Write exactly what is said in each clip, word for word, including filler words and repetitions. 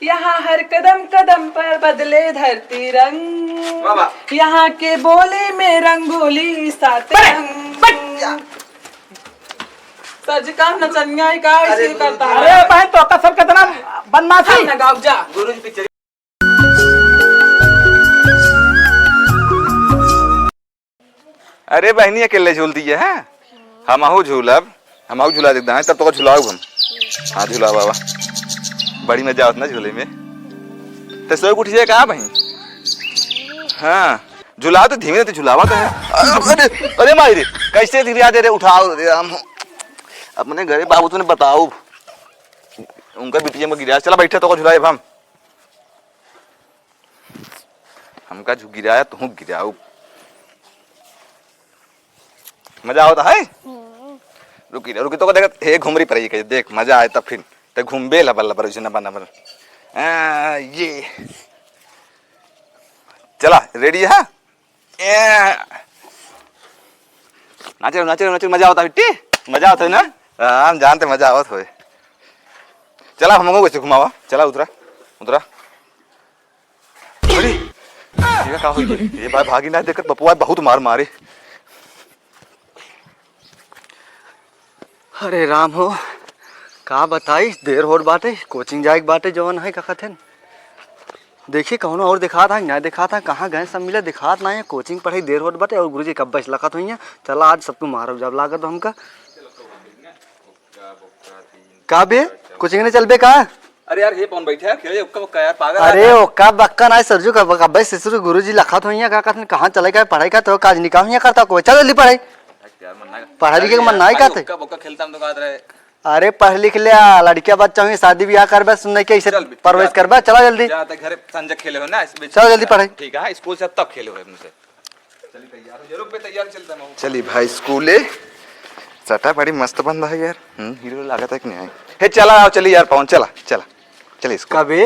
यहाँ हर कदम कदम पर बदले धरती रंग। वाह, वाह। यहाँ के बोली में रंगोली सात बड़े, रंग। बड़े। सर जी, का नचनिया है, का अरे ऐसे गुरुजी, करता है? अरे बहन, तो का सब कितना बदमाशी। हम ना गाओ, जा। गुरुजी पिक्चर। अरे बहनी, अकेले झूल दिए हैं? हमहू झूलब, हमहू झूला देता है, तब तो झुलाऊ हम। हाँ, झूला बाबा, बड़ी मजा आवत ना झूले में। तो सोए के उठिए का बहन? हाँ, झुलाओ तो धीमे से झुलावा तो है। अरे, अरे माई रे, कैसे धीरे दे रे, उठाओ रे राम। अपने घरे बाबू तूने बताओ, उनका बिटिया में गिरा, चला बैठे तो झुलाए हम। हमका झु गिराया, तू गिराऊ। मजा आवत है? हम्म। रुकी रे, रुकी, तो देख, हे घुमरी पर ही कही, देख, मजा आए तब फिर। ते घूमबे लबर लबर, उसे नबर नबर। आ, ये। चला, रेडी है? ए। नाचे, नाचे, नाचे, मजा आवत है, बिट्टी? मजा आवत है ना? हाँ, हम जानते मजा आवत होए। चला, हमको कैसे घुमावा? चला, उतरा, उतरा। अरे, ये का हो गया? ये भाई भागी ना, देख पपुआ बहुत मार मारे। अरे राम हो, का बताई, देर होत बाटे, कोचिंग जाए के बाटे, जवन है, का कहते हैं? देखी, कौनो और दिखात है, ना दिखात है, कहाँ गए सब मिले, दिखात ना है, कोचिंग पढ़े देर होत बाटे, और गुरुजी कब्बे से लखत हुई है। चला, आज सबको मारब जब लागत हमका। का बे, कोचिंग नहीं चलबे का? अरे यार, ये कौन बैठे है? खेले उक्का बक्का यार, पागल अरे, आदमी। उक्का बक्का ना, सरजू का बक्का। भाई, ससुर गुरुजी लखत होइया, का कहत हैं, कहाँ चले गए पढ़ाई का, तो काज निकाम हिया करता कोई। चल जल्दी पढ़ाई। यार, मन ना पढ़ाई लिखे के मन ना ही अरे, कहते। उक्का बक्का खेलता हम तो कहत रहे। अरे, पढ़ लिख ले, आ, लड़किया बच्चा हुई, शादी ब्याह करबे, सुनने के इसे चल बे, परवेश जा, करबे, चला जल्दी। जा, ते घरे संजय खेले हो ना, इस बीच चल जल्दी पढ़ाई। ठीक है, स्कूल से अब तक खेले हो हमसे। चली तैयार हो, जरूर पे तैयार चलता मैं। चली भाई स्कूले। सटा बड़ी मस्त बंदा है यार। हम्म, हीरो लागत है कि नहीं? हे चला आओ, चली यार पवन, चला, चला। चली स्कूल। कबे?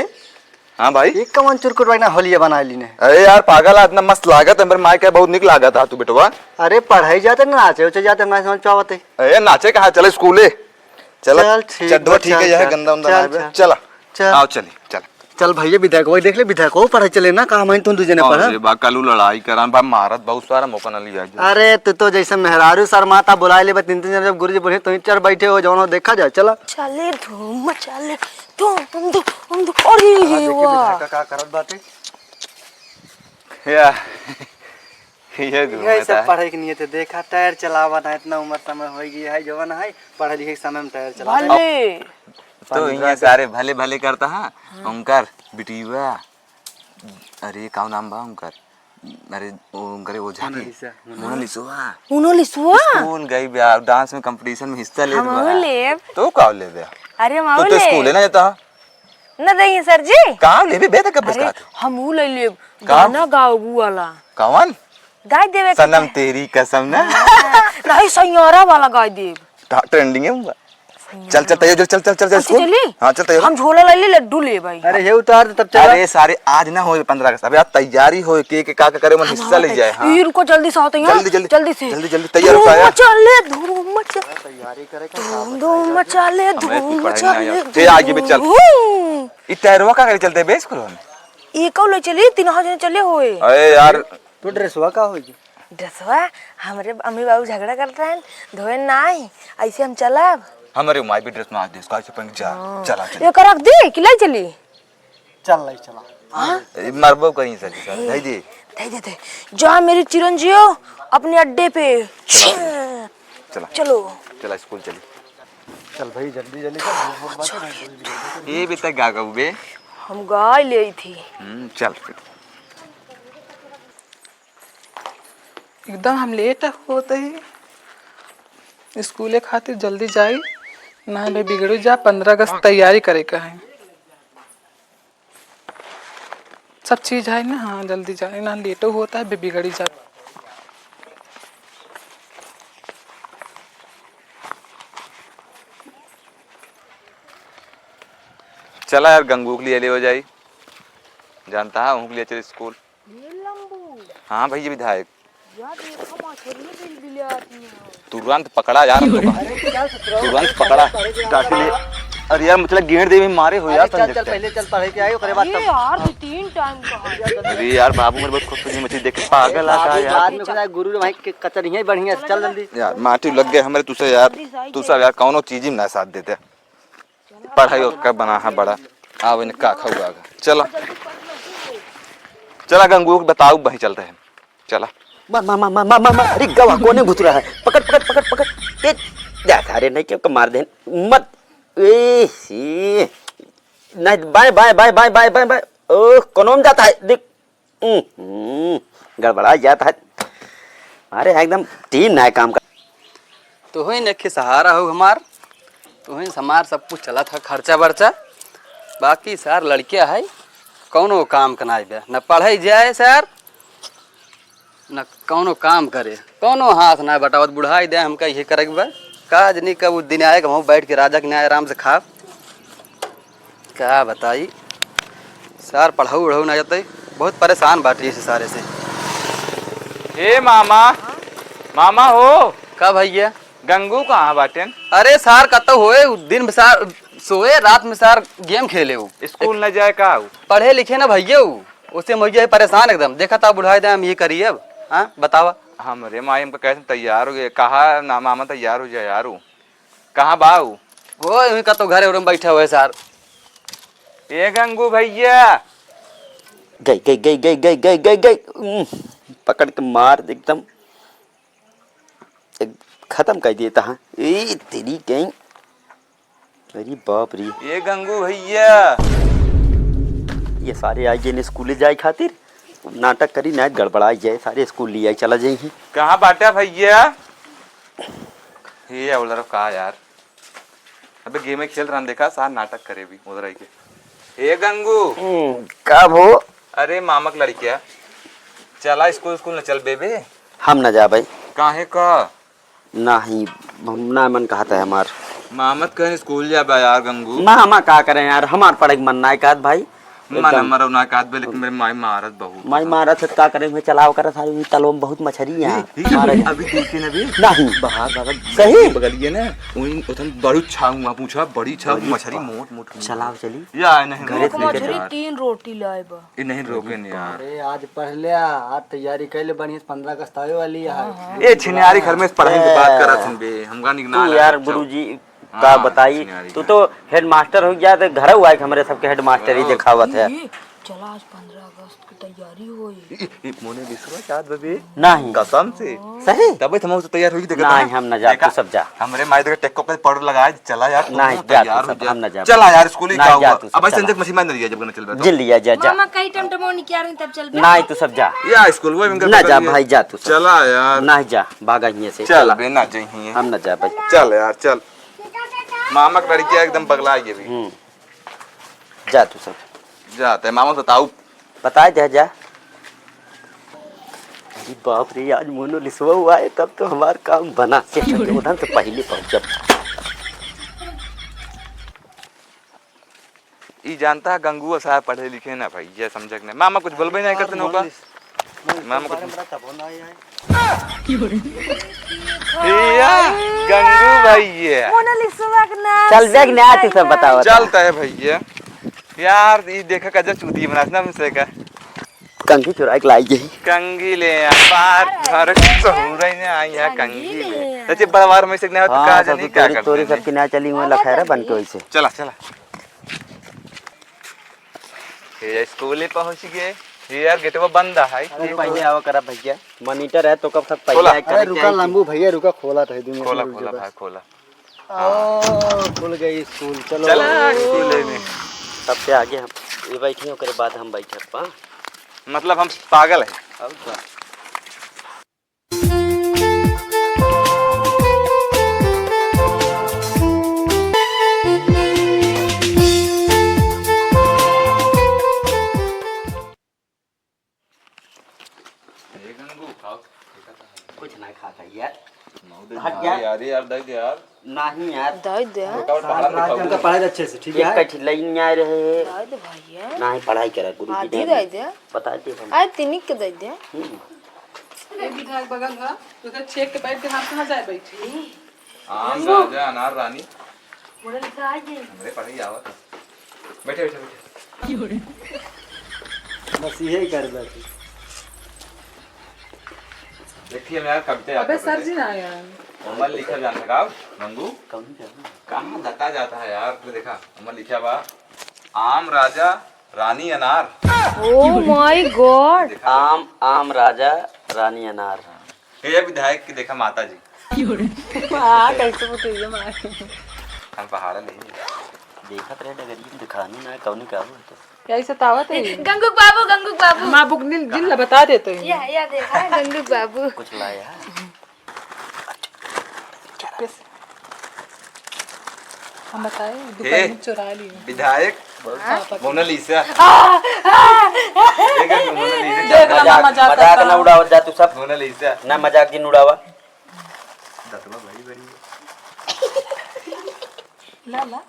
हाँ भाई। ये कौन चुरकुट भाई ना होलिया बना ली ने? अरे यार पागल है, इतना मस्त लागत है, मेरे माई का बहुत निक लागत है तू बेटवा। अरे पढ़ाई जाते ना नाचे उचे जाते ना समझ पावते। अरे नाचे कहाँ, चले स्कूले। चला, चल, ठीक चड्ढवा बा, ठीक है, चल, यह चल, गंदा उंदा चल, ना है बे। चल। चला। चल। आओ, चली, चल। चल भैया, विधायक, वही देख ले, विधायक, वो पढ़े चले ना, कहाँ माइन तुम दू जने पढ़ा। अरे बा, कल उ लड़ाई करान, बा मारत बहुत सारा मौका न लिया जा। अरे, तू तो जैसे मेहरारू शर्माता, बुलाए ले बा तीन तीन जने, जब गुरुजी बोले, तुम चढ़ बैठे हो, जौन हो, देखा जाए, चला। चले धूम, चले धूम, धूम, धूम, धूम। अरे, हाँ, ये देखी वाह। विधायक का, का करत बाटे। या। ये घूमता है। पढ़े के नियत है, देखा, टायर चलावा ना, इतना उम्र समय हो गई है, जवन है, पढ़े लिखे के समय में टायर चलावा। भले। तो पन्द्रह इहाँ सारे भले भले करता है, हाँ। उनकर बिटिया, अरे, का नाम बा उनकर? अरे, ओ, उनकरे ओझा के। मोनालिसा, मोनालिसा। मोनालिसवा। मोनालिसवा? स्कूल गई बा, डांस में कंपटीशन में हिस्सा लेत बा। हमहू लेब। तो का लेबे? अरे, हमहू तो लेब। स्कूले ना जाता। न देही सर जी। का लेबे बे, त कब अरे, बस कहत? हमहू ले लेब। का? गाना गावे वाला। कवन? गाय देवे के सनम चाहे। तेरी कसम ना। हाँ, नहीं, सैयारा वाला गाय देब। टा-, ट्रेंडिंग है उनका। सैयारा। चल, चल, तैयार, चल, चल, चल, चल, अच्छा, स्कूल। चली? हाँ, चल, तैयार। हम झोला ले ले, लड्डू ले भाई। अरे, ये उतार दे, तब चला। अरे, सारे आज ना होए पन्द्रह अगस्त। अबे, आज तैयारी होए, के, के का, का करे, मन हम हिस्सा ले आवत जाए, है। हाँ। ई रुको, जल्दी से आवत है, जल्दी, जल्दी, जल्दी से। जल्दी, जल्दी, तैयार धूम होता है। मचा ले, धूम मचा। तैयारी करे का धूम, का धूम बताई मचा ले, हमें धूम कुछ पढ़ाई मचा नहीं ले, आता। ए, आगे भी चल। धूम। ई टायरवा का करे चलते बे स्कूल में? ई कौन ले चली? तीन हजार जने चले होए। अरे यार। तो ड्रेसवा का होई? ड्रेसवा, हमरे अम्मी बाबू झगड़ा करत रहन, धोए नाई, ऐसे हम चलब। हमरे माई भी ड्रेस ना आज देस, का से पहन के जा, हाँ। चला, चला। ये रख दी कि ले चली? चल, ले चला। हाँ? ए, मारबो कहीं से, सर, ए, धई दे। धई दे, धई। जा मेरी चिरंजियो, अपने अड्डे पे। चला। चलो। चला, स्कूल चली। चल भाई, जल्दी, जल्दी चल, ये बहुत बात है। ये भी तक गा गऊ बे। हम गाय ले आई थी। हम्म, चल फिर। एकदम हम लेट होत ही स्कूले खातिर, जल्दी जाई, ना बे बिगड़ी जा, पन्द्रह अगस्त तैयारी करे का है। सब चीज है ना, हाँ, जल्दी जाए ना, लेटो होता है, बे बिगड़ी जा। चला यार, गंगू के लिए ले हो जाई, जानता है, उनके लिए चल स्कूल। ये लंबू। हाँ भैया विधायक। यार, देखो, मछरिये बिलबिलात नहीं है। तुरंत पकड़ा यार, हम लोग का। अरे, क्या सत्रह? तुरंत पकड़ा। काफी ले। अरे यार, मतलब गेंद देवे मारे हो यार, अरे चल, संजय चल, से। पहले चल, पढ़े के आई, ओकरे बाद अरे तब। यार, दो तीन टाइम का है। अरे यार, बाबू मेरे बहुत खुश हो गई, मछली देख के पागल आ बाबू गया यार। बाद में खुदा गुरु भाई के कचरी है बढ़िया से, चल जल्दी। यार, माटी लग गए हमरे तुसे यार, तुसे यार कौनो चीज ही ना साथ देते। पढ़ाई ओकर बना है बड़ा, आवे ने का खाऊ आगा। चला, चला गंगू के बताऊ, वहीं चलते हैं। चला। मार, मार, मार, अरे गवा कोने घुस रहा है? पकड़, पकड़, पकड़, पकड़। ए, जा सारे नहीं क्यों मार दे। मत। ए, सी। नहीं, बाय, बाय, बाय। ओह, कोनो में जाता है? देख। हम्म, गड़बड़ा जाता है। अरे एकदम टीम ना काम का। तोहई नखे सहारा हो हमार, तोहई से हमार सब कुछ चलत है, खर्चा बर्चा। बाकी सार लड़किया है, कौनो काम के नाई बे, न पढ़े जाए सार, न कौनो काम करे, कौनो हाथ ना बटावत। बुढ़ाई दे हमका इहे करे के बा। काज नहीं, कब दिन आए कि हम बैठ के राजा के न्याय आराम से खाब। का बताई, सार पढ़ऊ उढ़ऊ ना जाते, बहुत परेशान बाटी इस सारे से। ए मामा, मामा हो। का भैया? गंगू कहाँ बाटेन? अरे सार कतौ होए, दिन में सार सोए, रात में सार गेम खेले हो। स्कूल न जाए का हो? पढ़े लिखे ना भैया हो, उसे भैया परेशान एकदम। देखा था बुढ़ाई दे हम ये करी अब, हाँ बतावा। हमरे माई हमका कैसे तैयार हो गए, कहा ना मामा तैयार हो जाए यार हो। कहाँ बा उ? ओ, वहीं का तो घरे उरे में बैठा हुआ है सार। ए गंगू भैया। गई, गई, गई। उम, पकड़ के मार दे एकदम। एक खत्म कर दिए तहाँ। ए, तेरी गई। अरे बाप रे। ए गंगू भैया। ये सारे आई गए स्कूल जाए खातिर। नाटक करी, नाटक गड़बड़ाई जाए, सारे स्कूल ले आई, चला जाई ही। कहाँ बाटा भैया? ये उधर का यार, अबे गेम खेल रहा देखा, सार नाटक करे भी उधर आई के। ए गंगू। हम्म, का भो? अरे मामक लड़किया, चला स्कूल, स्कूल न चल बेबे। हम न जाबे। काहे का? नाही, हम ना मन कहत है हमार। मामत कहें स्कूल जाबा यार गंगू। मामा का करें यार, हमार पढ़े के मन ना कहत भाई। मन एकदम। हमारा ना कहत बे, लेकिन मेरे माई मारत बहुत माई है। मारत है, का करें, मैं चलाव करत है, ई तलवा में बहुत मछरी है। ई, ई, मारे। अभी देखे ना बे। नहीं। बाहर, बाहर, सही? बगलिए ना, वहीं उथन बड़ी छाऊ हुआ, पूछा, बड़ी छाऊ, बड़ी मछरी पा-, मोट, मोट, मोट। चलाव चली। या, नहीं, घरे रोक से नहीं मछरी यार। तीन रोटी लाए बा। ई नहीं रोके नहीं यार। अरे, आज पढ़ लिया, आज तैयारी कर ले बढ़िया से, पन्द्रह अगस्त आवे वाली है। हाँ, हाँ। ए छिनियारी घर में पढ़ाई की बात ए। करत हन बे, हमका निक ना तू लागे यार, अच्छा। गुरुजी, हाँ, का बताई, छिनारी तू का। तो हेडमास्टर हो गया, तो घर हुआ है कि हमरे सबके हेडमास्टर ही हाँ। देखावत है। ई, चला आज पन्द्रह अगस्त की तैयारी होई। ई, ई, मोने बिसरा याद बबे? नहीं। कसम से। सही? तबे तो हम तैयार होई, देखा नहीं, था? हम ना जा, देखा? तू सब जा। हमरे माई देखे टेक्को के पाउडर लगाए, चला यार, तू नहीं, जा, तैयार तू हो सब, जा। हम ना जा। चला यार, स्कूल ही नहीं, का जा, हुआ? तू सब अब ऐसे चला। इंजेक्शन मशीन मार लिया जब गन चल रहा था। जिन लिया, जा, जा। मामा कई टमटमोनी क्या रही तब चल बे। नहीं, तू सब जा। या स्कूल वो इनका ना पकड़ जा लिया। भाई, जा तू सब। चला यार। नहीं जा, भागा हियां से, चल चला। बे, ना जाइए। हम ना जा भाई। चल यार, चल। मामा की लड़कियां एकदम पगला गई अभी। हम्म। जा तू सब। जाते हैं, मामा से बताऊ। बताए दे जा। अरे बाप रे, आज मोनालिसवा हुआ है, तब तो हमार काम बना। से उधर से पहले पहुंचब। ई जानता है गंगुआ साहब पढ़े लिखे ना भाई, ये समझक नहीं। मामा कुछ बोलबे नहीं करते नौका। मोनालिस-, मोनालिस मामा कुछ बड़ा तब होना है यार। भैया, गंगू भैया। मोनालिसवा के नाम चल, देख, सुनता नया चीज सब है। बताओ। चलता है भैया। यार, ई देखा का जो चूतिया बनास ना हमसे का। कंघी चुराए के लाई गई। कंघी ले आ, बाहर घर सहूरे ने आई है, कंघी कंघी ले। ले आ। सच्चे बड़वार में से नहीं हो तो हाँ, कहा सब जानी तो क्या तोरी, कर तोरी देने। सबकी ना चली हुए लखैरा बन के वैसे। चला, चला। ये स्कूल ही पहुंच गए। ये यार, गेटवा बंद है। अरे, पहले आवा करा भैया, मॉनिटर है तो कब तक पहले खोला। आए करे अरे, रुका करेंगे। लंबू भैया, रुका, खोला तो है, दो मिनट खोला, में रुक खोला जा भाई, बस। खोला। ओ, खुल गई स्कूल, चलो। चला स्कूल में। सबसे आगे हम, ये बैठी, ओकरे बाद हम बैठब, हाँ। मतलब हम पागल हैं। अब का? ए गंगू, खाओ। कुछ ना खाता यार। मऊ दे हट यार, जा। यार, यार, दे दे यार। नहीं यार। दे दे। बेटा, और पढ़ा लिखाओ। रात का पढ़ाई अच्छे से, ठीक है? एक कठी लाइन में आए रहे। दे दे भैया। नहीं, पढ़ाई करा, गुरु जी आधी ने दे दे। बता दे हम। आए, तिनिक के दे दे। हम्म। ए विधायक बगल है, तो उधर छेक के बैठ के हम कहाँ जाए बैठी? आम, गाजा, अनार, रानी। मोनालिसा आ गई। हमरे पढ़े आवत। बैठे, बैठे, बैठे। बस यही कर दे तू। देखिए, हम यार कविता याद अबे कर रहे सर जी थे। ना यार। ओमन लिखा जान लगाओ, गंगू। कौन क्या? कहाँ लता जाता है यार? तू देखा, ओमन लिखा बा, आम राजा रानी अनार। Oh my God। देखा? आम, आम राजा रानी अनार। हे विधायक की देखा माता जी। हाँ, कैसे उठेगा मार। हम पहाड़ा नहीं। देखत रहे डगरिया में दिखानी ना कौन का हो तो। यही सतावत है। गंगू बाबू, गंगू बाबू। माँ बुक नील जिन ला बता देते हैं। या, या देखा है गंगू बाबू। कुछ लाया। हम बताए, हे, दुकान में चुरा लिए। विधायक, हाँ? मोनालिसा। आ, आ, ए, गंगू, मोनालिसा। देख ला, मजाक, मजाक मजाक करता ना हूँ। उड़ावत जा तू सब। मोनालिसा। ना मजाक जिन उड़ावा। दतवा बड़ी बड़ी। ला, ला।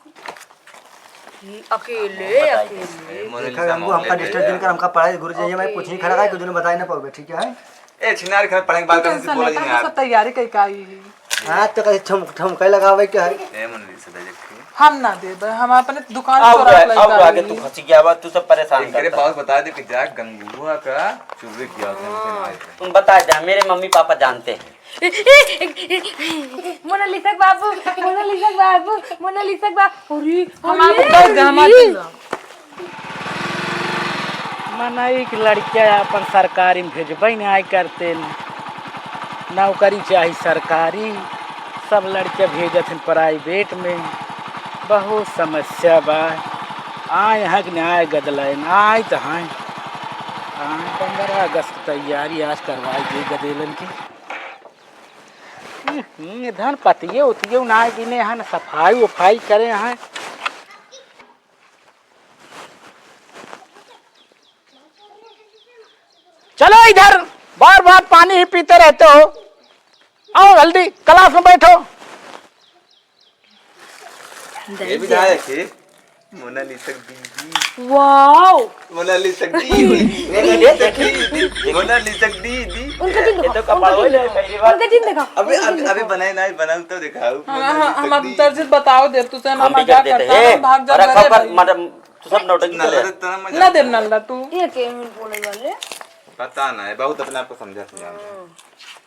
अकेले, बताई अकेले। ए, मोनालिसा देखा गंगू, हमका मोहल्ले disturb में। जिन कर, हमका पढ़ाई गुरु जी, ये मैं ओके। कुछ नहीं खड़ा है, कुछ दिन बताई ना पाओगे, ठीक है? ए, छिनार घर पढ़ाई के बाद तू कहीं से tension बोला लेता नहीं हूँ, यार। सब तैयारी कई का आई है। हाँ, तो कहीं ठम-, ठमकाई लगावे क्या है? ए, मोनालिसा दे देखी। हम ना देबे, हम अपने दुकान आओ चोरा रे, के आओ लेकर रे, आगे आई। तू फंसी गया बा, तू सब परेशान एक तेरे करता है। बात बता दे कि जा गंगुआ का चुर्री किया था, उनके मार के। तुम बता दे, मेरे मम्मी पापा जानते हैं। मोनालिसा के बाबू, मोनालिसा के बाबू, मोनालिसा के बाबू। अरे, हमार अरे, को कह दे, हमार अरे। को कह दे। मनई के लड़किया अपन सरकारी में भेजबे नाहीं करते न। नौकरी चाही सरकारी, सब लड़किया भेजत हैं private में। बहुत समस्या बा। आए हैं कि नाहीं आए गदलाइन, आए तो हैं। हाँ, पन्द्रह अगस्त की तैयारी आज करवाई दे गदेलन की। हम्म, धन पतिये उतिये ना गिने हन, सफाई उफाई करे हैं। चलो इधर, बार बार पानी ही पीते रहते हो, आओ जल्दी class में बैठो। ये विधायक है, मोनालिसा दीदी। Wow। मोनालिसा दीदी। मोनालिसा दीदी। मोनालिसा दीदी। उनका जिन ये तो दिखाओ, कपाल उनका जिन वाले दिखाओ, पहली बार। उनका जिन दिखाओ, अबे, उनका जिन अबे, अबे दिखाओ। बनाए ना, बनाओ तो दिखाओ। हाँ, हाँ, मोनालिसा हम दीदी। दर्ज बताओ दे, तू से ना हम भी कर मजाक देते करता हैं। है, भाग जा अरे घरे खबर, भाई। मैडम, तू सब नौटंकी ना करे। लड़े, तेरा मजाक। ना देव नल्ला तू। ये के बोले वाले? पता नहीं, बहुत अपने आप को समझा समझा।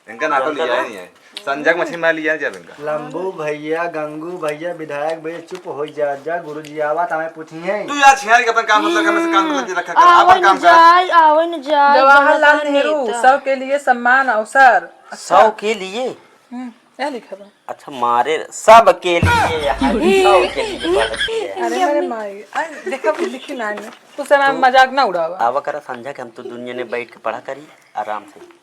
इनका नाटो लिया ही नहीं है। संजय मछली मार लिया जब इनका। लंबू भैया, गंगू भैया, विधायक भैया, चुप हो जा, जा, गुरुजी आवा त हमें पूछी है। तू यार छियार के अपन काम मतलब, हमें से काम मतलब रखा कर, अपन आवन काम कर। जाय, आवन जाय, जवाहरलाल नेहरू, नेता। सौ के लिए सम्मान अवसर। अच्छा। सौ के लिए? हम्म, क्या लिखा बा? अच्छा, मारे सब के लिए यहाँ सौ के लिए पढ़ती है। अरे मेरे माई, अरे देखा, लिखी ना है। तू से ना तू मजाक ना उड़ावा। आवा करा संझा के, हम तो दुनिया में बैठ के पढ़ा करी आराम से।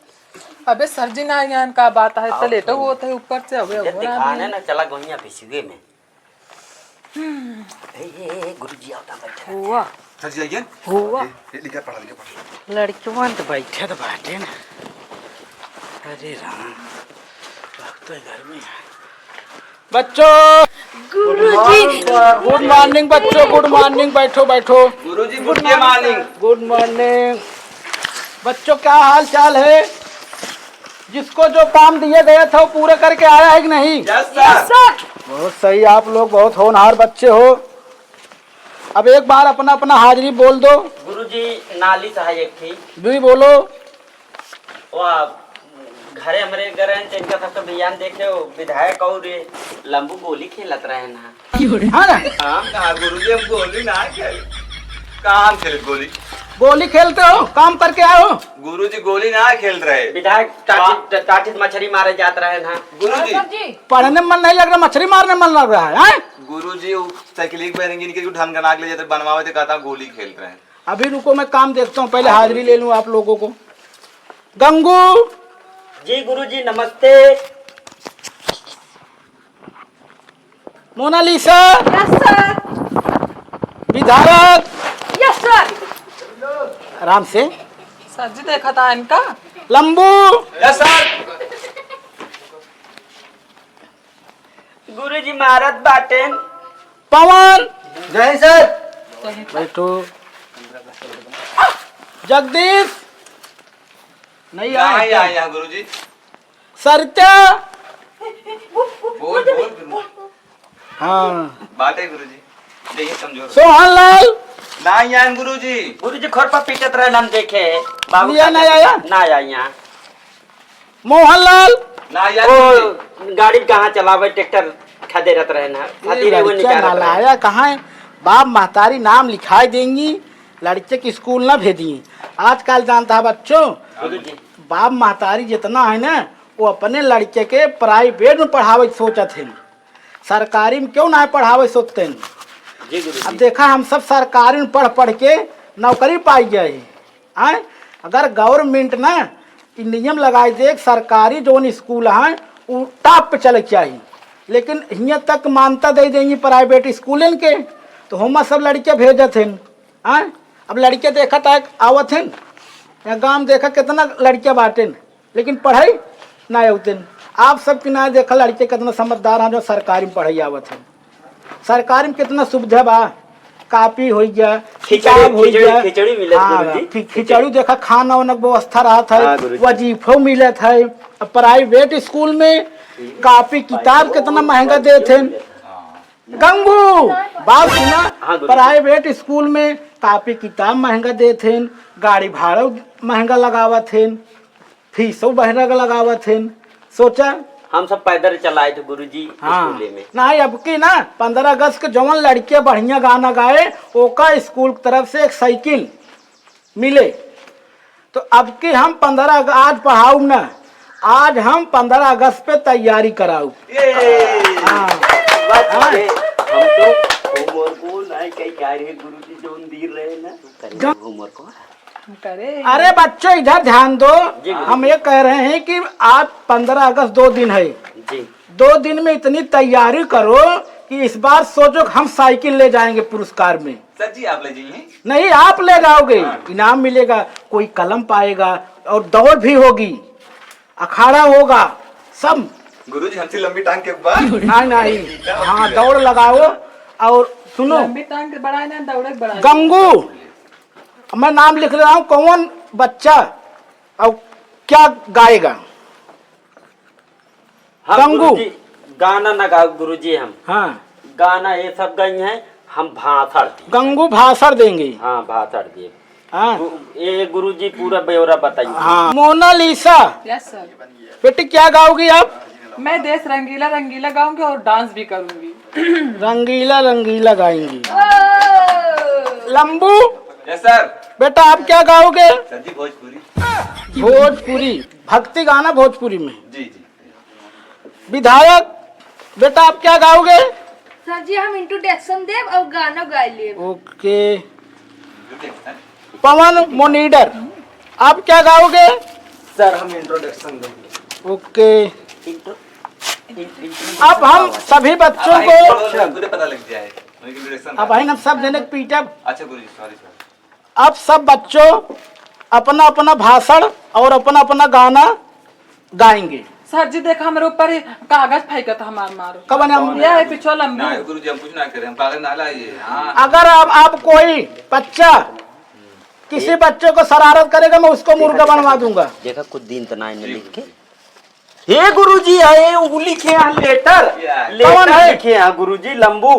अबे सर जी ना यहाँ का बात है, आओ तो लेटो तो। वो तो ऊपर से अबे इज्जत वो ना दिखाने भी। ना चला गोइया पिसुए में। हम्म। ए, ए, ए, गुरुजी आओ, ता बैठे। हुआ। सर जी आइए। हुआ। ये, ये लिखा, पढ़ा, लिखा, पढ़ा। लड़कियों तो बैठे तो बाटे ना। अरे राम, बहुत तो गर्मी है। बच्चों, गुरुजी। Good morning बच्चों, good morning, बैठो, बैठो। गुरुजी, good morning। Good morning। बच्चों, क्या हाल चाल है? जिसको जो काम दिया गया था, वो पूरा करके आया है कि नहीं? Yes, sir। Yes, sir। बहुत सही, आप लोग बहुत होनहार बच्चे हो। अब एक बार अपना, अपना हाजिरी बोल दो। गुरुजी, नालिश है एक ठी। दुई बोलो। वाह, घरे हमरे गए रहेन, तो इनका सबके बयान देखे, वो विधायक और ये लंबू गोली खेलत रहेन ना। हाँ ना? हाँ। ना, गुरुजी, हम गोली ना खेल। कहाँ हम खेले गोली? गोली खेलते हो, काम करके आए हो। गुरुजी, गोली ना खेल रहे। विधायक टाटी, हाँ। टाटी से मछली मारे जात रहेन ना। गुरुजी। हाँ, सर जी। पढ़ने में मन नहीं लग रहा, मछली मारने में मन लग रहा है, हैं? गुरुजी, वो साइकिल एक बैरिंग इनके जो ढंग ना ले जाते, बनवावे थे, कहता गोली खेल रहे हैं। अभी रुको, मैं काम देखता हूँ, पहले हाजिरी ले लूँ आप लोगों को। गंगू। जी गुरुजी, नमस्ते। मोनालिसा। Yes, sir। विधायक। Yes, sir। आराम से। सर जी, देखा था इनका। लंबू। Yes, sir। गुरुजी मारत बाटेन। पवन। जय हिंद सर। बैठो। जगदीश। नहीं आया नहीं क्या? आया गुरुजी। सरिता। बोल, बोल, बोल। हाँ। बाटे गुरुजी, यही समझो। सोहन लाल। ना आए गुरुजी। गुरुजी खोर पर पीटत रहे, हम देखे। बाबू लिया का ना आया? ना आया यहाँ। मोहन लाल। ना आया ओ, गुरुजी। गाड़ी कहाँ चलावे, ट्रैक्टर खदेरत रहे ना। ए, खदेरे वो लड़किया निकालत रहे। नालायक कहाँ है? बाप महतारी नाम लिखाई देंगी, लड़के के स्कूल ना भेजी। आजकल जानता है बच्चों, गुरुजी। बाप महतारी जितना है ना, वो अपने लड़के के प्राइवेट में पढ़ावे के सोचत हैं, सरकारी में क्यों ना पढ़ावे सोचते हैं। जी गुरुजी। अब देखा, हम सब सरकारी में पढ़ पढ़ के नौकरी पाई गए हैं। आय, अगर गवर्नमेंट ना ई नियम लगाई दे कि सरकारी जौन स्कूल हैं, उ टॉप पे चले के चाही, लेकिन हियाँ तक मान्यता दे देंगी प्राइवेट स्कूलन के, तो हम सब लड़के भेजत हैं। आय, अब लड़के देखत है, आवत हैं, यहाँ गाँव देखा कितना लड़के बाटेन, लेकिन पढ़ाई ना आवतेन। आप सब की ना देखा लड़के कितना समझदार हैं जो सरकारी में पढ़ाई आवत हैं। सरकार में कितना सुविधा बा, कापी होइ गया, खिचड़ी, किताब होइ खिचड़ी, गया। खिचड़ी मिलत हाँ, गुरुजी। खि-, खिचड़ी देखा, खाना वाना के व्यवस्था रहत है, हाँ गुरुजी। वजीफो मिलत है। अब प्राइवेट स्कूल में कापी किताब कितना महंगा देत हैं। गंगू, बात सुना, हाँ गुरुजी। प्राइवेट स्कूल में कापी किताब महंगा देत हैं, गाड़ी भाड़ा महंगा लगावत हैं। फीसो बहिरा के लगावत हैं। सोचा। हम सब पैदल चलाए थे गुरुजी हाँ। स्कूले में। नहीं, अब की ना, पन्द्रह अगस्त के जवन लड़के बढ़िया गाना गाए, ओका स्कूल की तरफ से एक साइकिल मिले। तो अब की हम पन्द्रह अग-, आज पढ़ाऊ ना, आज हम पन्द्रह अगस्त पे तैयारी कराऊ। ये। हाँ। बात हाँ। ये, हम तो होमवर्क को नहीं कई कह रहे गुरुजी, जौन दी रहे ना, करे होमवर्क को। करे। अरे बच्चों, इधर ध्यान दो। जी, गुरुजी। हम ये कह रहे हैं कि आज पन्द्रह अगस्त दो दिन है। जी। दो दिन में इतनी तैयारी करो कि इस बार सोचो कि हम साइकिल ले जाएंगे पुरस्कार में। सर जी, आप ले जाइए। नहीं, आप ले जाओगे, हाँ। इनाम मिलेगा, कोई कलम पाएगा और दौड़ भी होगी, अखाड़ा होगा, सब। गुरुजी, हमसे लंबी टांग के ऊपर। नहीं, नहीं, हाँ, दौड़ लगाओ। और सुनो, लंबी टांग के बड़ा है ना, दौड़े के बड़ा है। गंगू, मैं नाम लिख रहा हूँ, कौन बच्चा और क्या गाएगा? हम गंगू। गुरुजी गाना ना गाओ गुरुजी, हम हाँ। गाना ये सब गई हैं, हम भाषण देंगे। गंगू भाषण देंगे। हाँ, भाषण दिए। हाँ। गु-, ये गुरुजी पूरा ब्यौरा बताइए। हाँ। मोनालिसा। Yes sir. बेटी, क्या गाओगी आप? मैं देश रंगीला रंगीला गाऊंगी और डांस भी करूंगी। रंगीला रंगीला गाएंगी। लंबू। Yes sir. बेटा, आप क्या गाओगे? सर जी, भोजपुरी। भोजपुरी, भक्ति गाना भोजपुरी में। जी, जी। विधायक, बेटा, आप क्या गाओगे? सर जी, हम इंट्रोडक्शन देब और गाना गा लेब। ओके। पवन मोनीडर, आप क्या गाओगे? सर, हम इंट्रोडक्शन देंगे। ओके। इंट्रो-, इन-, इन-, अब हम सभी बच्चों को, इंट्रोडक्शन। अब हम सब जने पीटब। अच्छा गुरुजी, सॉरी, सॉरी। अब सब बच्चों अपना अपना भाषण और अपना अपना गाना गाएंगे। सर जी, देखा, हमरे ऊपर ही कागज फेंकत हमार मारो। कब बने हम? यह है पिछवा लंबू। ना, गुरुजी, हम कुछ ना करें, हम कागज ना लाइए। हाँ। अगर आप, आप कोई बच्चा, किसी बच्चे को शरारत करेगा, मैं उसको मुर्गा बनवा दूंगा। देखा, कुछ दिन तो ना इन्हें लिख के। हे गुरुजी, आए, उ लिखे हैं लेटर। या। लेटर कौन है? लिखे हैं गुरुजी, लंबू।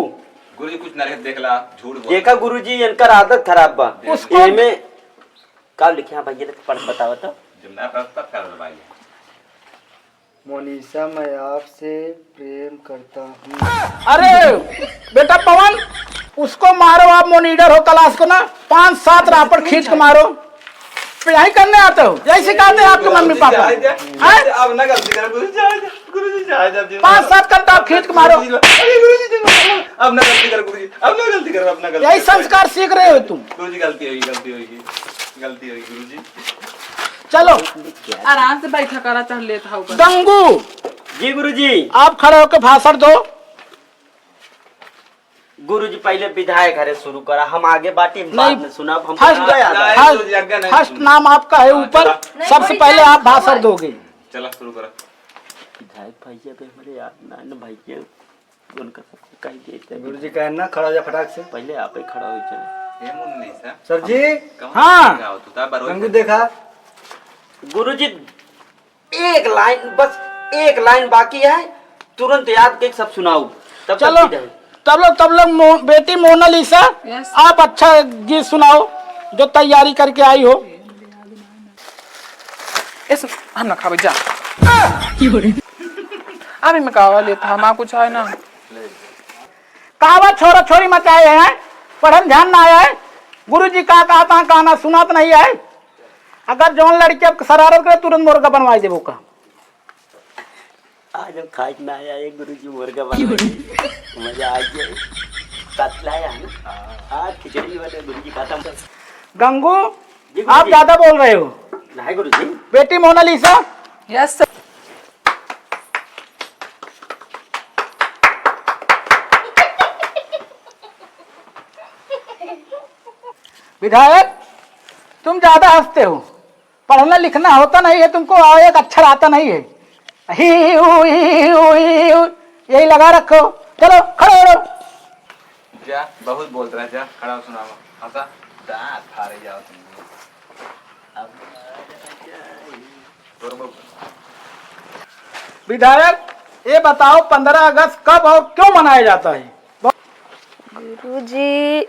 गुरुजी, कुछ ना लिखे, देख ला, झूठ बोल। देखा गुरुजी, इनकर आदत खराब बा। उसको एमे का लिखे हैं भैया, तो पढ़ बताओ तो। जब ना पढ़, तब का भाई। मोनिशा, मैं आपसे प्रेम करता हूँ। अरे बेटा पवन, उसको मारो आप, मोनीडर हो क्लास को ना, पांच सात रापट खींच के मारो। तो यही करने आते हो, यही सिखाते हैं आपके मम्मी पापा? जाए, जाए, हैं? जाए, अब ना गलती करो गुरुजी, जाए, जाए, गुरुजी, जाए, जाए, जी, पांच सात करता आप खींच के मारो। गुरुजी, अरे गुरुजी, जी, अब ना गलती करो गुरुजी, अब ना गलती करो, अब ना गलती यही करो। संस्कार सीख रहे हो तुम। गुरुजी, गलती होगी, गलती होगी, गलती होगी गुरुजी। चलो। आराम से बैठा करा, चल लेत हूँ बस। गंगू। जी गुरुजी। आप खड़े होके भाषण दो। गुरुजी, पहले विधायक हरे शुरू करा, हम आगे बाटी, हम बाद नहीं, में सुनब, हमको first, ना याद आया। First, first नाम आपका है ऊपर, चला। सबसे पहले आप भाषण दोगे। चला, शुरू करा। विधायक भैया पे हमारे याद ना, ना भैया, उनका सबको कह देते हैं। गुरुजी कहे ना, खड़ा हो जा फटाक से। पहले आप ही खड़ा हो जाए। ये मुन्नी सा। सर जी। कहाँ हाँ। गंगू देखा। गुरुजी, एक लाइन, बस एक लाइन बाकी है, तुरंत याद के सब सुनाओ। तब चलो, तब लोग, तब लोग मो-, बेटी मोनालिसा, यस। आप अच्छा गीत सुनाओ, जो तैयारी करके आई हो। ए, सुन, हम ना खाबे, जा। अभी मैं कावा लेत हा, माँ कुछ है ना। कावा छोरा छोरी मचाए हैं, पढ़न ध्यान ना आए। गुरुजी का कहत हैं, कहना सुनात नहीं है। अगर जौन लड़की अब शरारत करे, तुरंत मुर्गा बनवाई देबो का। आज हम खाए के ना आए गुरुजी, मुर्गा बनाए। मजा आ गया। कतला है ना? आज खिचड़ी वाले गुरुजी खत्म। गंगू, जी गुरुजी। आप ज्यादा बोल रहे हो। नहीं गुरुजी। बेटी मोनालिसा। Yes sir. विधायक, तुम ज्यादा हंसते हो। पढ़ना लिखना होता नहीं है तुमको, और एक अक्षर आता नहीं है। ही, ऊ, ई, ऊ, ई, ऊ, यही लगा रखो। चलो, खड़े हो। जा, बहुत बोलत रहा, जा, खड़ा हो, सुनावा। हंसा, दांत फाड़े जाओ तुम। विधायक, ये बताओ, पन्द्रह अगस्त कब और क्यों मनाया जाता है? गुरुजी।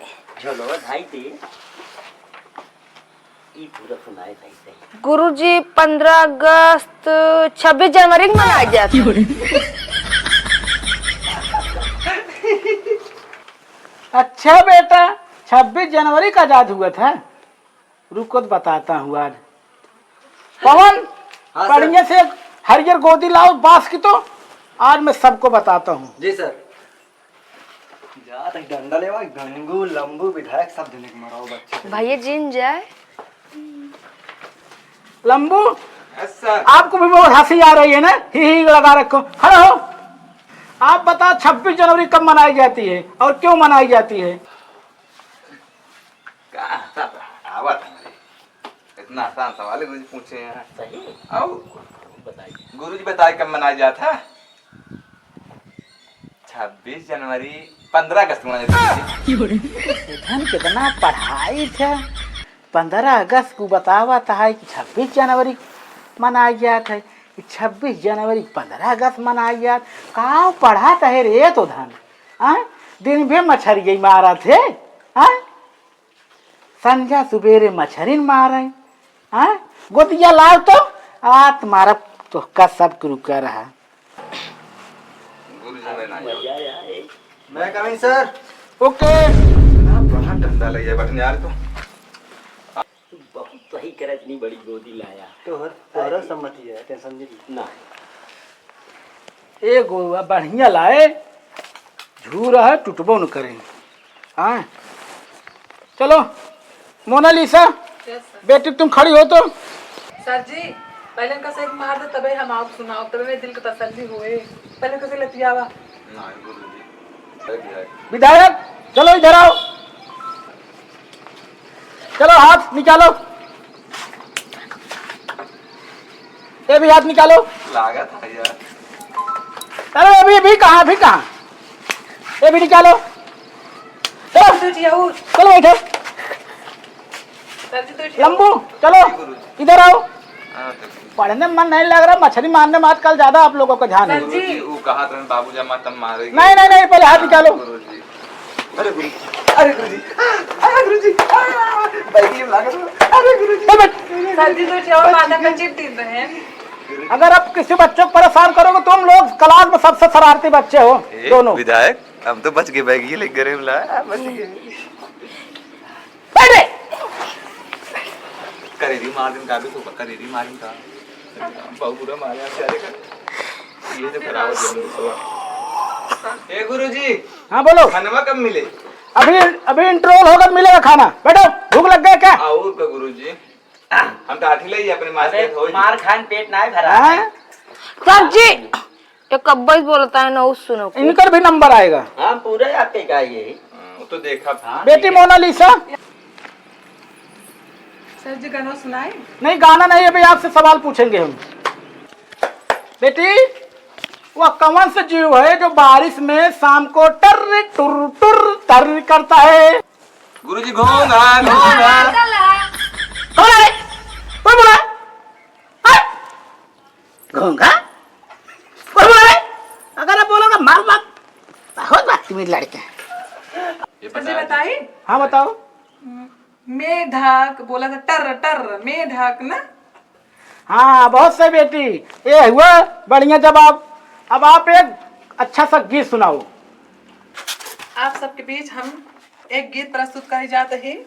चलो, भाई दे। ई पूरा सुनाए सही सही। गुरुजी, पन्द्रह अगस्त छब्बीस जनवरी के मनाया जाता है। अच्छा बेटा, छब्बीस जनवरी का आजाद हुआ था? रुको तो बताता हूँ आज। पवन, हाँ, सर। बढ़िया से एक हरियर गोदी लाओ बांस की, तो आज मैं सबको बताता हूँ। जी, सर। जा तक डंडा लेवा, गंगू, लंबू, विधायक सब जने के मराओ बच्चे। भैया जिन जाए। लंबू, यस सर। आपको भी बहुत हंसी आ रही है ना, ही ही लगा रखो। खड़े हो। आप बताओ, छब्बीस जनवरी कब मनाई जाती है और क्यों मनाई जाती है? का हंसा था? आवा था मेरे। इतना आसान सवाल है गुरुजी पूछे हैं। सही। आओ। बताइए। गुरुजी बताए कब मनाया जाता है? छब्बीस जनवरी, पन्द्रह अगस्त मनाया जाता है। इधन कितना पढ़ाई था, पन्द्रह अगस्त को बतावत है कि छब्बीस जनवरी मनाया जात है, कि छब्बीस जनवरी पन्द्रह अगस्त मनाया जात। का पढ़त है रे तो धन? हाँ? दिन भे मछरिये मारत है। हाँ? संझा सुबेरे मछरिन मारे, हाँ? गोदिया लाओ तो, आ तुम्हारा तोहका सब के रुका रहा। गुरुजी, मैं ना आऊँ। मैं कमिंग सर। ओके। इतना बड़ा डंडा ले जाए बटन यार तो। बहुत सही करे, इतनी बड़ी गोदी लाया। तोहर, तोहरा सम्मति है, टेंशन नहीं। ना। ए गोरुआ बढ़िया लाए, झूरा है, टूटबो न करे। हाँ, चलो मोनालिसा, यस सर। बेटी तुम खड़ी हो तो। सर जी, पहले इनका सेक मार दे, तबे हम आप सुनाओ, तबे मेरे दिल को तसल्ली होए। पहले इनका से लतियावा। नहीं गुरुजी, सही है। विधायक, चलो इधर आओ। चलो हाथ निकालो। ये भी हाथ निकालो। लागत है यार। अरे अभी, अभी कहाँ, अभी कहाँ? ये भी निकालो। चलो। दो ठिया और। चलो बैठो। सर जी, दो ठिया लंबू, और। चलो, इधर आओ। हाँ, तो पढ़ने में मन नहीं लग रहा, मछली मारने में आजकल ज्यादा आप लोगों का ध्यान है। सर जी। गुरुजी, वो कहा था बाबू जब मातम मारेगी। नहीं, नहीं, नहीं, पहले हाथ निकालो। गुरुजी। अरे गुरु, अरे गुरुजी, अरे गुरुजी, आ, बैगी लागत हो, अरे गुरुजी। ए, बच- सर जी, दो ठिया और माथा पे चिप दीन रहे हैं। अगर आप किसी बच्चों को परेशान करोगे, तुम लोग क्लास में सबसे शरारती बच्चे हो, ए, दोनों। विधायक, हम तो बच गए, बैगी लेके गरीब ला, बच गए। बैठ रे। करेरी मार दिन का भी तो करेरी मार दिन का। बहुत बुरा मारे आप सारे का। ये तो खराब हो गया। ए गुरुजी। हाँ, बोलो। खानवा कब मिले? अभी, अभी इंटरवल होगा, मिलेगा खाना। बैठो, भूख लग गया क्या? और का गुरुजी? हम तो आठी ले ही अपने मार अबे, के धोई। मार खान पेट ना है भरा। हाँ? सर जी, ये कब्बे से बोलता है ना, उस सुनो को। इनकर भी नंबर आएगा। हाँ, पूरे आपके का ये। हाँ, वो तो देखा। हाँ, बेटी ठीक है। मोनालिसा। सर जी, गाना सुनाए? नहीं, गाना नहीं, अभी आपसे सवाल पूछेंगे हम। बेटी, वह कौन सा जीव है जो बारिश में शाम को टर टुर टुर टर करता है? गुरुजी, घोंघा, घोंघा। कौन है? कौन बोला? हाँ? घोंघा? कौन बोला रे? अगर आप बोलोगे, मार, मार। लड़के। ये सर जी, बताई? हाँ, बताओ। मेढक बोला था, टर, टर, मेढक ना? हाँ, बहुत सही बेटी। ये हुआ बढ़िया जवाब। अब आप एक अच्छा सा गीत सुनाओ। आप सबके बीच हम एक गीत प्रस्तुत करे जात ही।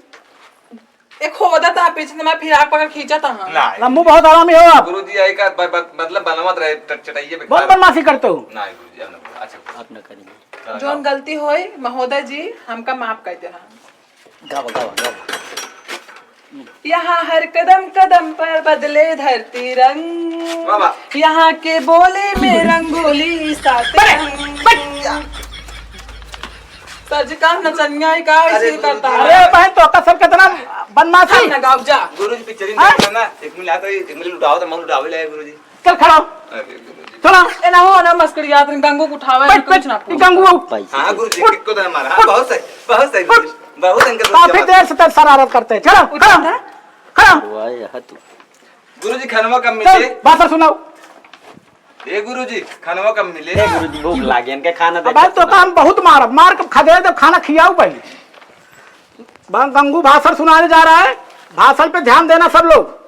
एक होदा था पीछे से, मैं फिराक पकड़ खींचा था, हाँ। ना, लम्बू बहुत हरामी हो आप। गुरुजी, आई का ब-, ब-, मतलब बनवत रहे ट-, चटैये पे बहुत खड़ा। बदमाशी करते हो। ना, गुरुजी, अब ना, अच्छा। आप ना करेंगे। हाँ, जौन हाँ। गलती होई, महोदय जी, हमका माफ कर दे, हाँ। गावा, गावा, गावा। यहाँ हर कदम कदम पर बदले धरती रंग। वाह, वाह। यहाँ के बोली में रंगोली सात बड़े, रंग। बड़े। सर जी, का नचनिया है, का अरे ऐसे गुरुजी। करता है? अरे बहन, तो का सब कितना बदमाशी। हम ना गाओ जा। गुरुजी पिक्चर ही हाँ? देख लेना, एक मिनट आता है, एक मिनट लुटाओ तो मैं लुटावे ले गुरुजी। चल खड़ा हो। अरे गुरुजी। चला। ए ना हो ना मस्करियात, गंगू को उठावे, बैठ, कुछ बैठ, ना। गंगू आओ। हाँ गुरुजी, उठ। किसको तो हमारा, हाँ, उठ। बहुत सही, बहुत सही उठ। गुरुजी, बहुत अंकल काफी गुरुजी। देर से तेरे शरारत करते हैं। चलो, उठ खड़ा। जा। खड़ा। वाह, यह तू। गुरुजी, खानवा कब चल, मिले? भाषण सुनाओ। ए गुरुजी, खानवा कब मिले? ए गुरुजी, भूख लागे, इनके खाना दे अब भाई, के तो सुनाओ। हम बहुत मारब, मार के खदेड़ दे, खाना खियाओ पहले। बा-, गंगू भाषण सुनाने जा रहा है, भाषण पे ध्यान देना सब लोग।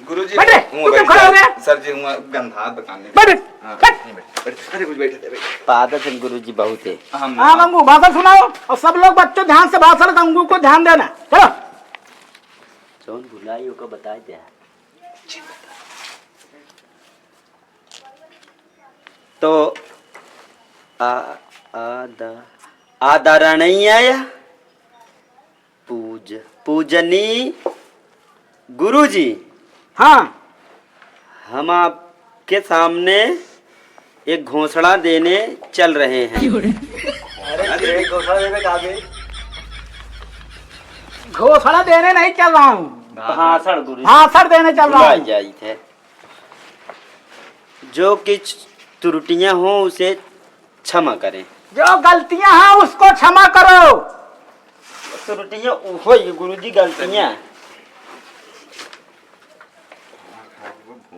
गुरुजी, बैठ रे, हुआ तू क्यों बैठ खड़ा हो जाओ। गया? सर जी, हुआ गंधा दुकान में। बैठ, बैठ, हाँ, बैठ। यहीं बैठ, बैठ। अरे, गुरुजी, बैठ, बैठ। पादत हैं गुरुजी बहुत है। हम हाँ, गंगू, भाषण सुनाओ और सब लोग बच्चों ध्यान से भाषण, गंगू को ध्यान देना। चलो। जौन भुलाई ओका बताए दे। तो आ, आदा-, आदरणीय पूज-, पूजनीय गुरुजी, हाँ। हम आपके सामने एक घोषणा देने चल रहे हैं। अरे, ये घोषणा देने का भी? घोषणा देने नहीं चल रहा हूँ, भाषण गुरुजी। भाषण देने चल रहा भुला हूँ। जाई थे। जो कुछ त्रुटियां हों, उसे क्षमा करें। जो गलतियां हैं, उसको क्षमा करो। त्रुटियां होई गुरुजी, गलतियां।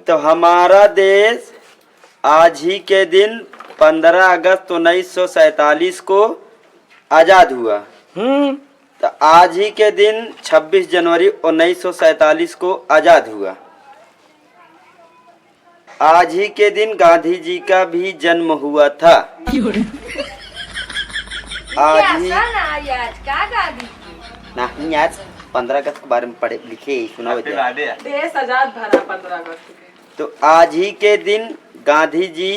तो हमारा देश आज ही के दिन पन्द्रह अगस्त उन्नीस सौ सैंतालीस को आजाद हुआ। हम्म। तो आज ही के दिन छब्बीस जनवरी उन्नीस सौ सैंतालीस को आजाद हुआ। आज ही के दिन गांधी जी का भी जन्म हुआ था। आज ही क्या सा ना याद का गांधी जी? नहीं यार, पन्द्रह अगस्त के बारे में पढ़े लिखे, सुना हो जाए। देश आजाद भरा पन्द्रह अगस्त के। तो आज ही के दिन गांधी जी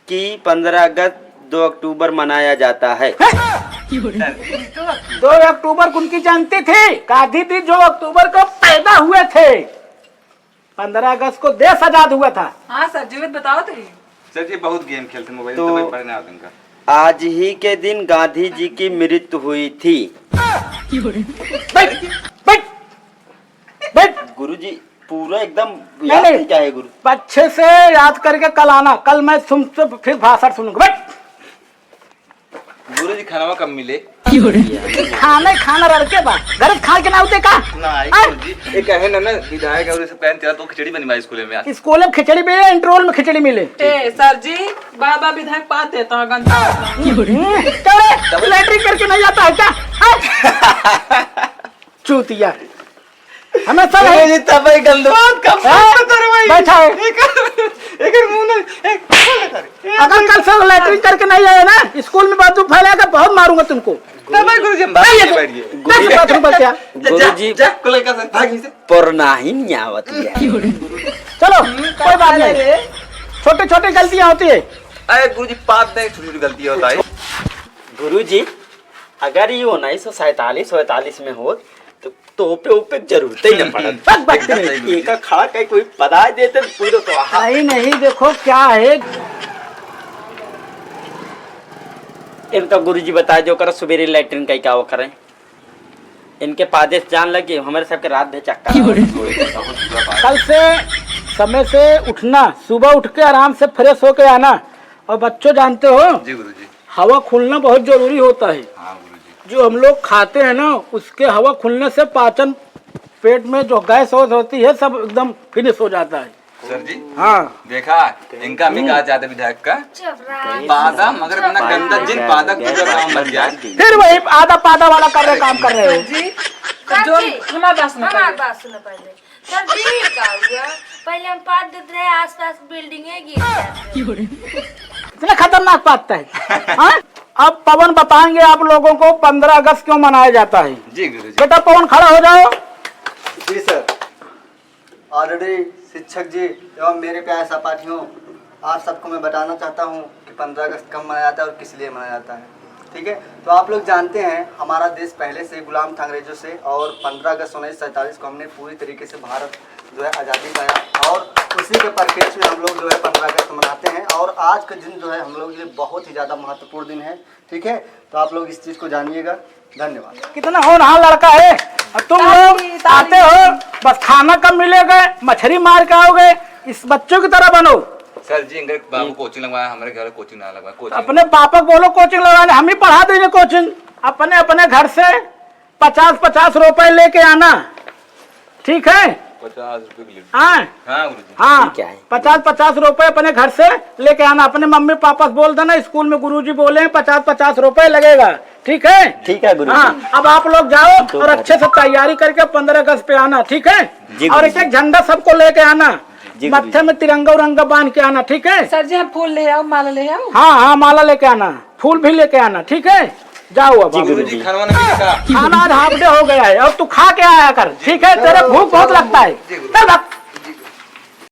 कि पन्द्रह अगस्त दो अक्टूबर मनाया जाता है। दो अक्टूबर को उनकी जयंती थी। गांधी जी दो अक्टूबर को पैदा हुए थे। पन्द्रह अगस्त को देश आजाद हुआ था। हाँ सर, जीवित बताओ तो ही। सर जी बहुत गेम खेलते मोबाइल तो में, पढ़ने आते हैं। आज ही के दिन गांधी जी की मृत्यु हुई थी। बैठ, बैठ। बैठ। गुरुजी, पूरा एकदम नहीं, याद नहीं। नहीं क्या है गुरु? अच्छे से याद करके कल आना, कल मैं तुमसे फिर भाषण सुनूंगा। बैठ। गुरुजी, खानवा कब मिले? खाना ही खाना रड़ के बा, घर खा के ना होते का? ना, हाँ? गुरुजी, ये कहे ना, ना, विधायक और ये सब कहे, तेरा तो खिचड़ी बनी बा स्कूल में आज। स्कूल में खिचड़ी मिले, इंटरवल में खिचड़ी मिले। ए, सर जी, बाबा विधायक पाते तो गंदा। हम्म, क्यों रे? लैट्रिन करके नहीं आता है क्या? हाँ? चूतिया। हमेशा गुरु रहे। जी, तब ही गंदवात का हाँ? बात कर भाई। बैठा है। एक, एक मुंह ना, एक, बोले कर। अगर कल से लैट्रिन करके नहीं आए ना, स्कूल में बाथरूम फैलाकर बहुत मारूंगा तुमको। तब ही गुरु जी, हम भाग नहीं, के बैठ गए। जा, जा, बाथरूम पर क्या? जा, गुरु जी, जा, कुल का से भाग से। पर नहीं, नहीं आवत है। चलो, कोई बात नहीं। छोटे छोटे गलतियां होती है। अरे गुरु जी, पाप नहीं, छोटी छोटी गलतियां होता है। गुरु जी, अगर ये उन्नीस सौ सैंतालीस वैंतालीस में होत, तो तोपे ओपे जरूरत ही न पड़त। बस, बस, एकदम सही बोली। एका खड़ा कहीं कोई पता देते, पूरा तो आहा। नहीं, नहीं, देखो क्या है। इनका गुरुजी बताए जो कर सुबेरे लैट्रिन कहीं का वो करें। इनके पादे से जान लगे, हमारे सबके रात भर चक्कर। कल से समय से उठना, सुबह उठ के आराम से फ्रेश होके आना। और बच्चों, जानते हो, जी गुरुजी। हवा खुलना बहुत जरूरी होता है। हाँ गुरुजी। जो हम लोग खाते हैं ना, उसके हवा खुलने से पाचन, पेट में जो गैस वैस होती है, सब एकदम फिनिश हो जाता है। सर जी, हाँ। देखा, इनका हम ही कहा चाहते विधायक का। चुप रहा। पादा, मगर इतना गंदा जिन पादा, पूरा गाँव मर जाए। फिर वही आधा पादा वाला कर रहे, काम कर रहे हो। सर जी, सर जो जी, हमार बात सुनो हमार पहले। बात सुनो पहले। सर जी, का हुआ? पहले हम पाद देते रहे, आसपास बिल्डिंगे गिर जाते। इतना खतरनाक पादता है। हाँ? अब पवन बताएंगे आप लोगों को पन्द्रह अगस्त क्यों मनाया जाता है। जी गुरुजी। बेटा पवन, खड़ा हो जाओ। जी सर। ऑलरेडी शिक्षक जी एवं मेरे प्यारे सहपाठियों, आप सबको मैं बताना चाहता हूँ कि पन्द्रह अगस्त कब मनाया जाता है और किस लिए मनाया जाता है। ठीक है, तो आप लोग जानते हैं, हमारा देश पहले से गुलाम था अंग्रेजों से, और पन्द्रह अगस्त उन्नीस सौ सैंतालीस को हमने पूरी तरीके से भारत जो है आज़ादी पाया, और उसी के परिप्रेक्ष्य में हम लोग जो है पन्द्रह अगस्त मनाते हैं। और आज का दिन जो है हम लोग के लिए बहुत ही ज़्यादा महत्वपूर्ण दिन है। ठीक है, तो आप लोग इस चीज़ को जानिएगा। धन्यवाद। कितना होनहार लड़का है, और तुम लोग आते हो, बस खाना कम मिलेगा, मछली मार के आओगे, इस बच्चों की तरह बनो। सर जी, इनके बाबू कोचिंग लगवाया, हमारे घर कोचिंग ना लगवाया, कोचिंग। अपने पापा को बोलो कोचिंग लगवाने, हम ही पढ़ा देंगे कोचिंग। अपने, अपने घर से पचास, पचास रुपए लेके आना, ठीक है? पचास रुपए की लीटर। हाँ। हाँ गुरुजी। हाँ, ठीक है। पचास, पचास रुपए अपने घर से लेके आना, अपने मम्मी पापा से बोल देना, स्कूल में गुरुजी बोले हैं, पचास, पचास रुपए लगेगा, ठीक है? ठीक है गुरुजी। हाँ, अब आप लोग जाओ तो और अच्छे से तैयारी करके पन्द्रह अगस्त पे आना, ठीक है? जी और एक गुरुजी। एक झंडा सबको लेके आना, जी गुरुजी। मत्थे में तिरंगा उरंगा बांध के आना, ठीक है? सर जी, हम फूल ले आओ, माला ले आओ। हाँ, हाँ, माला लेके आना, फूल भी लेके आना, ठीक है? जाओ अब जी आप। गुरुजी। खाना वाना भी खा। खाना आज हाफ डे हो गया है, अब तू खा के आया कर, ठीक है? तेरे भूख बहुत लगता है। जी गुरुजी। चल भाग।